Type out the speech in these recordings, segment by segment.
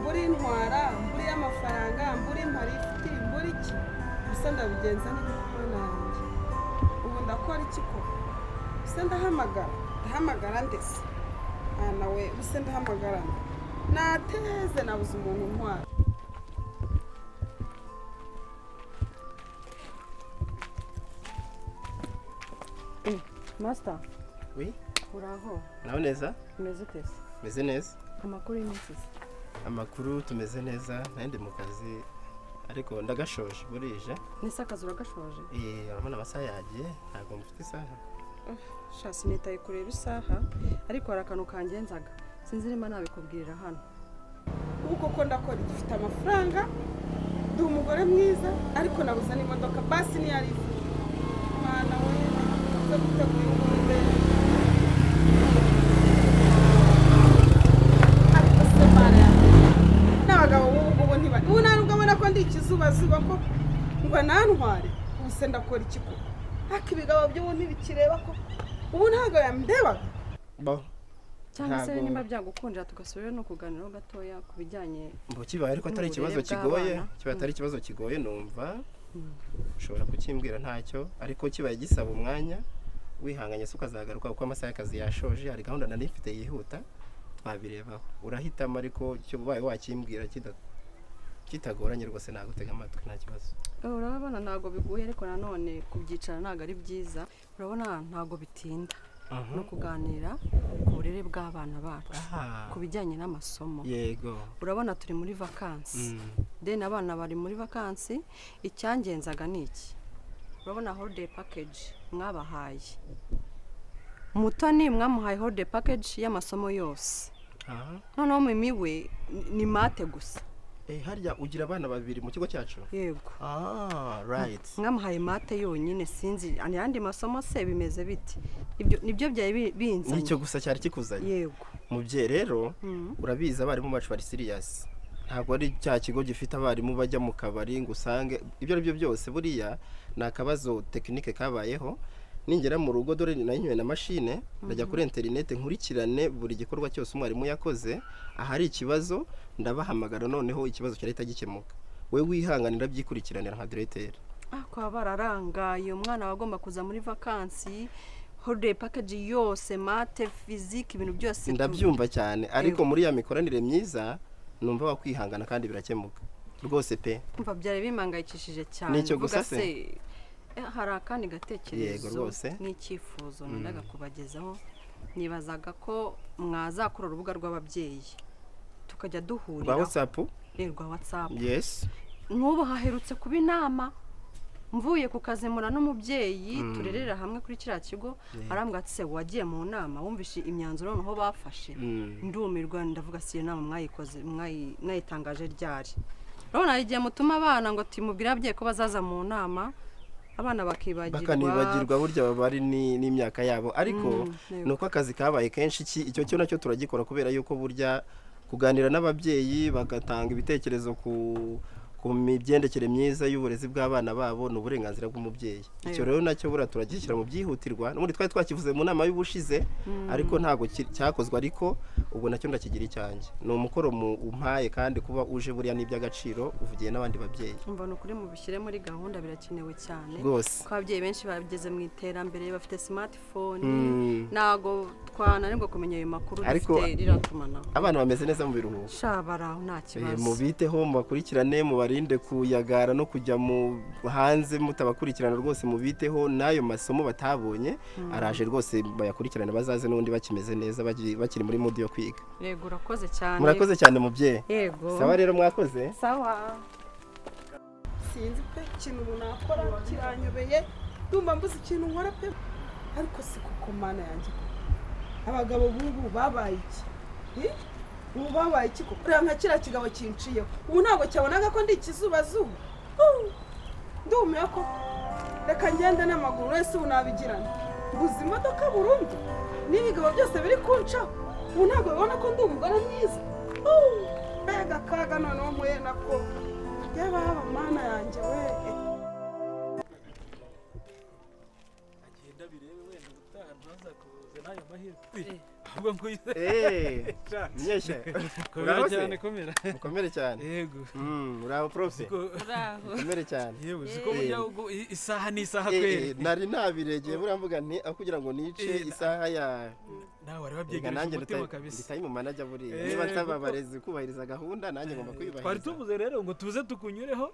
Mbura intwara, mbura iy'amafaranga, mbura imparifiti, mbura iki? Gusa ndabigenza neza, Mana yanjye. Ubu ndakora iki koko? Gusa ndahamagara, ndahamagara ndetse mwana we, gusa ndahamagara nateze, nabuze umuntu untwara. Master. Oui. Uraho? Naho neza. Umeze ute se? Meze neza. Amakuru y'iminsi se? Amakuru tumeze neza, nari mu kazi ariko ndagashoje, burije. Nese akazi uragashoje? Eh, urabona amasaha yagiye, ntabwo mfite isaha. Sha, sinitaye kureba isaha, ariko hari akantu kangenzaga, sinzi niba nabikubwirira hano. Ubu koko ndakora igifite amafaranga, ndi umugore mwiza, ariko nabuze n'imodoka, basi niyo ari ifu. Mwana we, nze gutegura ingurube. Ariko se Mana yanjye, n'abagabo b'ubu ngubu ntibari ubu, nta nubwo abona ko ndi ikizubazuba ko ngo anantware. Ubu se ndakora iki koko? Ariko ibigabo by'ubu ntibikireba koko, ubu ntabwo yamdebaga. Bo. Cyangwa se Ntabwo- niba byagukundira tugasubira no kuganiraho gatoya ku bijyanye Mbo kibaye ariko atari ikibazo n'uburere kigoye, bw'abana. kibaye atari ikibazo kigoye numva ushobora kukimbwira ntacyo, ariko kibaye gisaba umwanya wihanganye se ukazagaruka kuko amasaha y'akazi yashoje, hari gahunda nari mfite yihuta twabirebaho. Urahitamo, ariko cyo ubaye wakimbwira kitagoranye rwose nagutega amatwi, nta kibazo. Urabona ntabwo biguye, ariko nanone kubyicara ntabwo ari byiza. Urabona ntabwo bitinda, no kuganira ku burere bw'abana bacu, ku bijyanye n'amasomo. Urabona turi muri vakansi, then abana bari muri vakansi. Icyangenzaga ni iki: urabona holiday package mwabahaye, Mutoni mwamuhaye holiday package y'amasomo yose, noneho Mimi we ni math gusa. Eh, harya ugira abana babiri mu kigo cyacu? Yego. Ah, right. Mwamuhaye math yonyine, sinzi ayandi masomo se bimeze bite. Ibyo nibyo byari binzanye. Nicyo gusa cyari kikuzanye? Yego. Mubyeyi rero, urabizi abarimu bacu bari serious, ntabwo ari cya kigo gifite abarimu bajya mu kabari ngo usange. Ibyo ari byo byose buriya ni akabazo technique kabayeho. Ningera mu rugo, dore nanyoye na mashine, ndajya kuri interineti nkurikirane buri gikorwa cyose umwarimu yakoze. Ahari ikibazo ndabahamagara, noneho ikibazo kirahita gikemuka. We wihanganira, byikurikiranira nka directeur. Ah, kwa bararangaye, umwana aba agomba kuza muri vakansi, holiday package yose, math, physique, ibintu byose. Ndabyumva cyane, ariko muri ya mikoranire myiza numva wakwihangana kandi birakemuka rwose pe. Umva, byari bimangayikishije cyane. Nicyo Mvuga gusa se? Hari akandi gatekerezo Yego, rwose. n'icyifuzo nendaga kubagezaho. Nibazaga ko mwazakora urubuga rw'ababyeyi tukajya duhurira. Rwa WhatsApp? Rwa WhatsApp. Yes. Nk'ubu haherutse kuba inama, mvuye ku kazi mura n'umubyeyi turerera hamwe kuri kiriya kigo, arambwira ati: "Se wagiye mu nama, wumvishe imyanzuro noneho bafashe?" Ndumirwa, ndavuga: "Si iyo nama mwayikoze, mwayitangaje ryari?" Urabona hari igihe mutuma abana ngo timubwire ababyeyi ko bazaza mu nama, abana bakibagirwa. Bakanibagirwa, burya baba ari n'imyaka yabo, ariko Yego. ni uko akazi kabaye kenshi. Iki icyo cyo nacyo turagikora, kubera yuko burya kuganira n'ababyeyi bagatanga ibitekerezo ku migendekere myiza y'uburezi bw'abana babo ni uburenganzira bw'umubyeyi. Icyo rero nacyo buriya turagishyira mu byihutirwa. N'ubundi twari twakivuze mu nama y'ubushize, ariko ntabwo cyakozwe, ariko ubwo nacyo ndakigira icyanjye. Ni umukoro mu umpaye, kandi kuba uje buriya ni iby'agaciro, uvugiye n'abandi babyeyi. Umva, ni ukuri mubishyire muri gahunda, birakenewe cyane. Rwose. Ko ababyeyi benshi bageze mu iterambere, bafite smartphone, ntabwo twananirwa kumenya ayo makuru. Ariko- Dufite ririya tumanaho. Abana bameze neza mu biruhuko? Sha, baraho, nta kibazo. Mubiteho, mubakurikirane, mubarinde kuyagara no kujya mu hanze mutabakurikirana. Rwose mubiteho, n'ayo masomo batabonye araje rwose bayakurikirane, bazaze n'ubundi bakimeze neza, bakiri muri mood yo kwiga. Yego, urakoze cyane. Murakoze cyane mubyeyi. Yego. Sawa rero, mwakoze. Sawa. Sinzi pe ikintu umuntu akora, kiranyobeye, ndumva mbuze ikintu nkora pe. Ariko si kuko Mana yanjye koko, abagabo b'ubu babaye iki? Eh? Ubu babaye iki koko? Reba nka kiriya kigabo kinciyeho, ubu ntabwo cyabonaga ko ndi ikizubazuba? Ndumiwe koko, reka ngende n'amaguru. Wese ubu nabigirana, mbuze imodoka burundu n'ibigabo byose biri kuncaho, ubu ntabwo bibona ko ndi umugore mwiza? Mbega akaga noneho mpuye nako, yababa Mana yanjye we! Agenda birebe, wenda ubutaha ntazakubuze n'ayo mahirwe. Ahubwo Nibwo nkuyize. Munyeshya. Komera Uraho se? cyane, komera. Mukomere cyane. Yego. Uraho prof. Uraho. Mukomere cyane. Yewe, uziko burya ubwo isaha n'isaha kweri. Nari nabiregeye buriya mvuga nti aho kugira ngo nice isaha ya Nawe wari Reka wabyegereje nanjye umutima kabisa. nditaye mu manager buriya. Niba nsaba abarezi kubahiriza gahunda, nanjye ngomba kuyubahiriza. Twari tuvuze rero ngo tuze tukunyureho.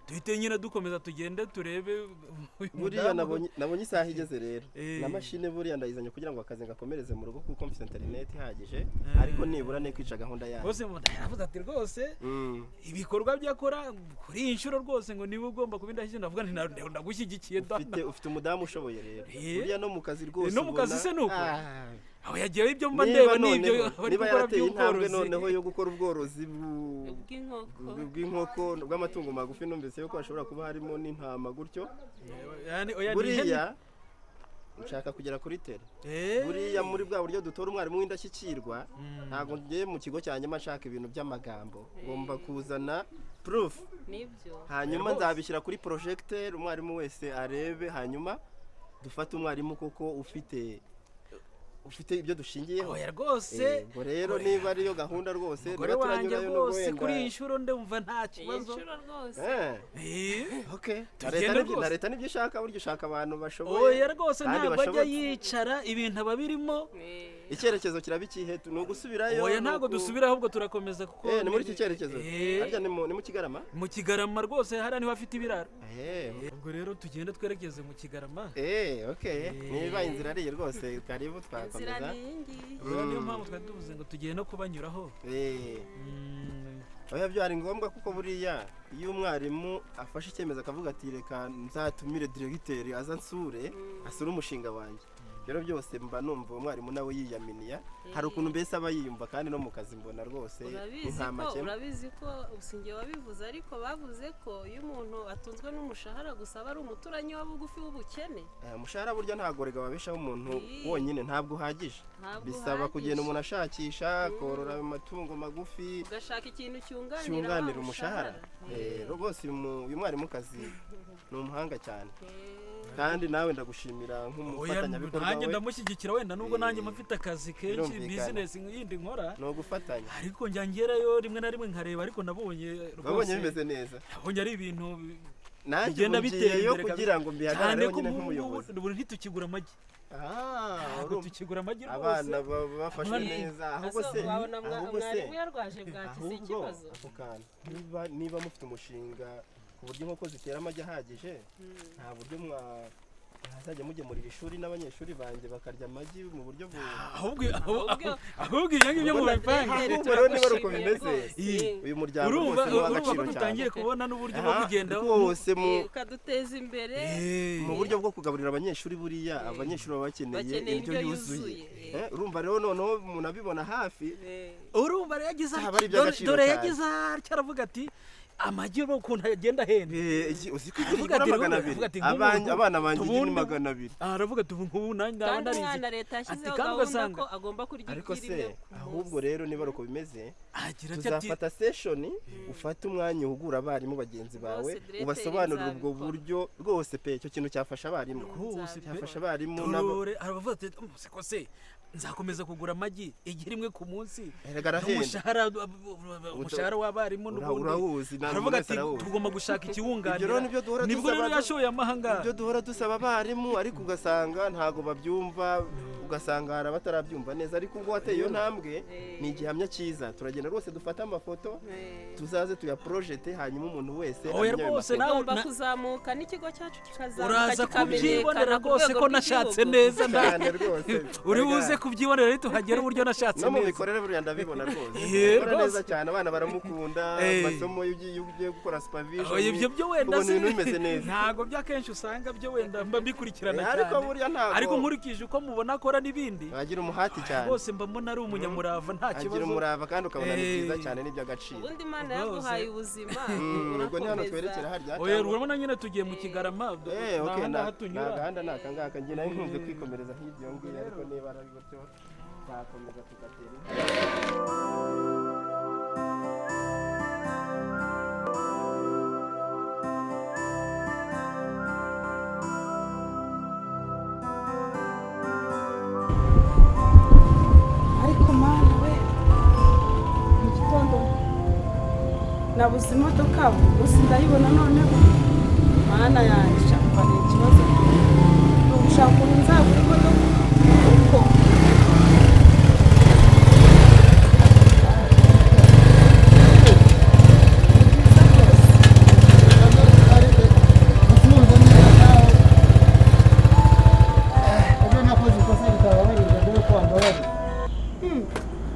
Duhite nyine dukomeza tugende turebe uyu Buriya mudamu. nabonye isaha igeze rero. Na mashine buriya ndayizanye kugira ngo akazi ngakomereze mu rugo kuko mfite internet ihagije, ariko nibura ne kwica gahunda yayo. Rwose yaravuze ati rwose ibikorwa byakora kuri iyi nshuro rwose ngo niba ugomba kuba indashyikirwa, ndavuga nti ndagushyigikiye da. Ufite umudamu ushoboye rero. Buriya no mu kazi rwose No mu kazi ubona se nuko? Aho yagiyeho ibyo mba Niba ndeba ni ibyo noneho bari niba gukora yarateye intambwe by'ubworozi. noneho yo gukora ubworozi Bw'inkoko. bw'inkoko, bw'amatungo magufi, numvise yuko hashobora kuba harimo n'intama gutyo. Yani, oya, ni Buriya ihene. nshaka kugera kuri tere. Buriya muri bwa buryo dutora umwarimu w'indashyikirwa, ntabwo ngiye mu kigo cyanjye mba nshaka ibintu by'amagambo, ngomba kuzana proof. Nibyo. Hanyuma nzabishyira kuri projecteur umwarimu wese arebe, hanyuma dufate umwarimu koko ufite ibyo dushingiyeho. Oya rwose. Ubwo rero niba ariyo gahunda rwose, Umugore niba wanjye turanyurayo nubwo rwose wenda kuri iyi nshuro ndumva nta kibazo. Iyi nshuro rwose. Okay. Na Tugende leta nibyo, rwose. na leta nibyo ishaka, burya ushaka abantu bashoboye. Oya rwose, kandi ntabwo ajya bashobotse. yicara, ibintu aba birimo. Icyerekezo kiraba ikihe? Ni ugusubirayo? Oya, ntabwo dusubira, ahubwo turakomeza kuko Ni muri iki cyerekezo. Harya ni mu Kigarama? Mu Kigarama rwose, hariya niho afite ibiraro. Ubwo rero tugende twerekeze mu Kigarama. Okay. Niba inzira ari iyi rwose, karibu twakomeza. Inzira ni iyi ngiyi. Oya, niyo mpamvu twari tuvuze ngo tugiye no kubanyuraho. Oya, byo ari ngombwa kuko buriya iyo umwarimu afashe icyemezo akavuga ati reka nzatumire diregiteri aza ansure, asure umushinga wanjye, rero byose mba numva uwo mwarimu nawe yiyaminiya, hari ukuntu mbese aba yiyumva, kandi no mu kazi mbona rwose ni nta makemwa. Urabizi ko sinjye wabivuze, ariko bavuze ko iyo umuntu atunzwe n'umushahara gusa aba ari umuturanyi wa bugufi w'ubukene. Umushahara burya ntabwo rega wabeshaho umuntu wonyine, ntabwo uhagije. Ntabwo Bisaba uhagije. kugenda umuntu ashakisha, korora amatungo magufi, ugashaka ikintu cyunganira cyunganira wa umushahara. Rwose uyu mwarimukazi ni umuhanga cyane. Kandi nawe ndagushimira Oya, nk'umufatanyabikorwa nanjye we. ndamushyigikira, wenda nubwo nanjye mfite akazi kenshi, Birumvikana. business yindi nkora. Ni ugufatanya. Ariko njya ngerayo rimwe na rimwe nkareba, ariko nabonye Wabonye rwose bimeze neza. Nabonye ari ibintu Nanjye bigenda ubu bitera ngiyeyo imbere kugira kabisa. ngo mbihagarareho Cyane ko nyine ubu nk'umuyobozi. ubu ntitukigura amagi. Ntabwo tukigura amagi rwose. Abana bafashwe neza. Ahubwo Ese se, wabona ahubwo se, mwarimu yarwaje bwaki, si ahubwo ikibazo? ako kantu, niba mufite umushinga ku buryo inkoko zitera amagi ahagije, nta buryo mwazajya mugemurira ishuri n'abanyeshuri banjye bakarya amagi mu buryo bu Ahubwo ibyo ngibyo mu bipange. Ahubwo rero niba ari uko bimeze, uyu muryango Urumva rwose ni urumva ko uw'agaciro cyane. dutangiye kubona n'uburyo bwo kugenda Rwose ukaduteza imbere. Mu buryo bwo kugaburira abanyeshuri, buriya abanyeshuri baba bakeneye Bakeneye indyo indyo yuzuye. yuzuye. Urumva rero noneho umuntu abibona hafi, Urumva rero yagize Byaba ari ati, iby'agaciro dore cyane. yagize atya aravuga ati amagi yo ukuntu agenda ahenda. Uzi ko igi Aravuga rigura ati, 200. aravuga ati, Abana banjye igi ni 200. Aravuga ati ubu ngubu nanjye ndaba Kandi ndarize. umwana leta yashyizeho Ati, kandi gahunda ugasanga ko agomba kurya Ariko igi se rimwe ku ahubwo munsi. rero niba ari uko bimeze, Agira ati, ati, tuzafata session, ufate umwanya uhugura abarimu bagenzi bawe, Rwose directeur ubasobanurire ubwo nzabikora. buryo rwose pe, icyo kintu cyafasha abarimu. Rwose pe. Cyafasha abarimu nabo. Dore arabavuga ati ko se nzakomeza kugura amagi igi rimwe ku munsi, Erega arahenda. N'umushahara w'abarimu n'ubundi. Urawuzi, nta Aravuga muntu wese ati arawuzi. tugomba gushaka ikiwunganira. Ibyo rero nibyo duhora Nibwo dusaba rero yashoye amahanga. Ibyo duhora dusaba abarimu, ariko ugasanga ntago babyumva, ugasanga hari abatarabyumva neza, ariko ubwo wateye iyo ntambwe ni igihamya cyiza. Turagenda rwose dufate amafoto, tuzaze tuyaporojete, hanyuma umuntu wese Oya amenye ayo rwose, makuru. nawe Tugomba kuzamuka n'ikigo cyacu kikazamuka, uraza kubyibonera kikamenyekana ku rwose rwego ko nashatse rw'igihugu. neza Cyane rwose. Uri buze kubyibonera nituhagera uburyo nashatse No mu neza. mikorere buriya ndabibona rwose. Ukora Rwose. neza cyane, abana baramukunda, amasomo iyo ugiye gukora supervision, Oya, ibyo byo wenda ubona ibintu bimeze neza. Ntabwo by'akenshi usanga byo wenda mba mbikurikirana Ariko cyane. burya ntabwo Ariko nkurikije uko mubona akora n'ibindi, agira umuhati cyane. Rwose mba mbona ari umunyamurava, nta Agira kibazo. umurava kandi ukabona ni byiza cyane, n'iby'agaciro. Ubundi Imana Rwose. yaguhaye ubuzima, Ubwo ni hano urakomeza. twerekera harya Oya, cyangwa urabona nyine tugiye mu Kigarama, Okay, ni na aha tunyura. ni agahanda ni aka ngaka, njye nayo nkunze kwikomereza hirya iyo ngiyo, ariko niba ari gutyo twakomeza tugatera intambwe. Nabuze imodoka gusa ndayibona noneho. Mana yanjye, shaka ni ikibazo. Ni ugushaka ukuntu nzagura imodoka kuko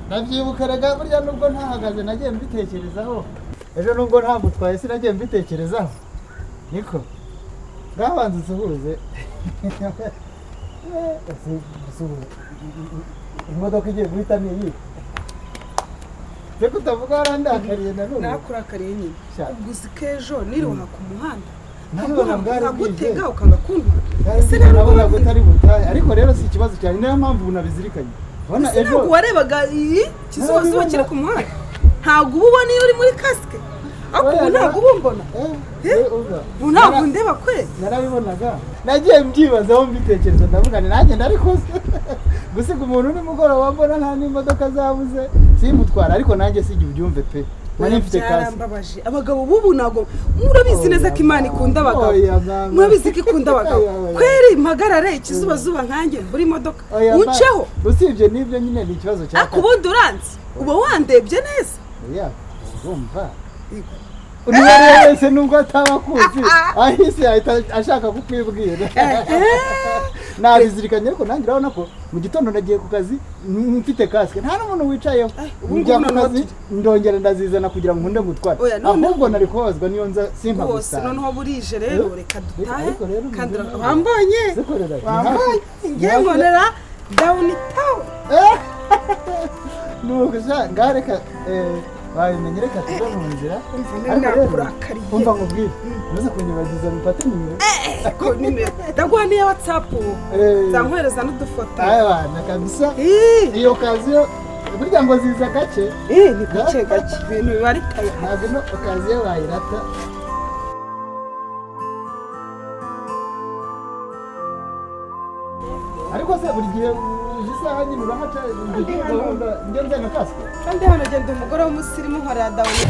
Ndabyibuka rega burya nubwo ntahagaze nagiye mbitekerezaho ejo nubwo ntagutwaye sinagiye mbitekerezaho niko ngabanza usuhuze imodoka igiye guhita ni iyi reka utavuga warandakariye na none Nakurakariye nyine. Ubwo uzi ko ejo niruha ku muhanda nkagutega ukanga kuntwara. Ese nabonaga utari butahe, ariko rero si ikibazo cyane, niyo mpamvu ubu nabizirikanye. Ubona ejo ntabwo warebaga iyi kizubazuba kiri ku muhanda, ntabwo uba ubona iyo uri muri kasike, ariko ubu ntabwo uba umbona, ubu ntabwo ndeba kwe. Narabibonaga, nagiye mbyibazaho mbitekereza, ndavuga nti nanjye ndarikoze gusiga umuntu nimugoroba mbona nta n'imodoka zabuze simutwara, ariko nanjye sijya ubyumve pe. Byarambabaje abagabo bubu ntabwo murabizi neza ko Imana ikunda abagabo, murabizi ko ikunda abagabo kweri. Mpagarare ikizubazuba nkanjye mbura imodoka unceho. Usibye n'ibyo nyine ni ikibazo cya ariko ubundi uranzi uba wandebye neza. Urumva uwo ari we wese nubwo ataba akuzi ahise ahita ashaka kukwibwira. Nabizirikanye ariko nanjye urabona ko mu gitondo nagiye ku kazi mfite kasike nta n'umuntu wicayeho, njya ku kazi ndongera ndazizana kugira ngo nkunde ngutware, ahubwo nari kubabazwa niyo nza simpa gusa. Noneho burije rero reka dutahe kandi wambonye wambonye ngiye nkorera down town. Nuko ngaho reka babimenye, reka tuve mu nzira. Umva nkubwire umaze kunyibagiza mufate nimero ndaguha n'iya WhatsApp nzankohereza n'udufoto. Abana kabisa iyo okaziyo burya ngo ziza gake. Ni gake gake ibintu biba ari tayo, ntabwo ino okaziyo bayirata. Ariko se buri gihe isaha nyine urahaca njye nzana kasike kandi hano genda umugore w'umusirimu nkorera dawuni.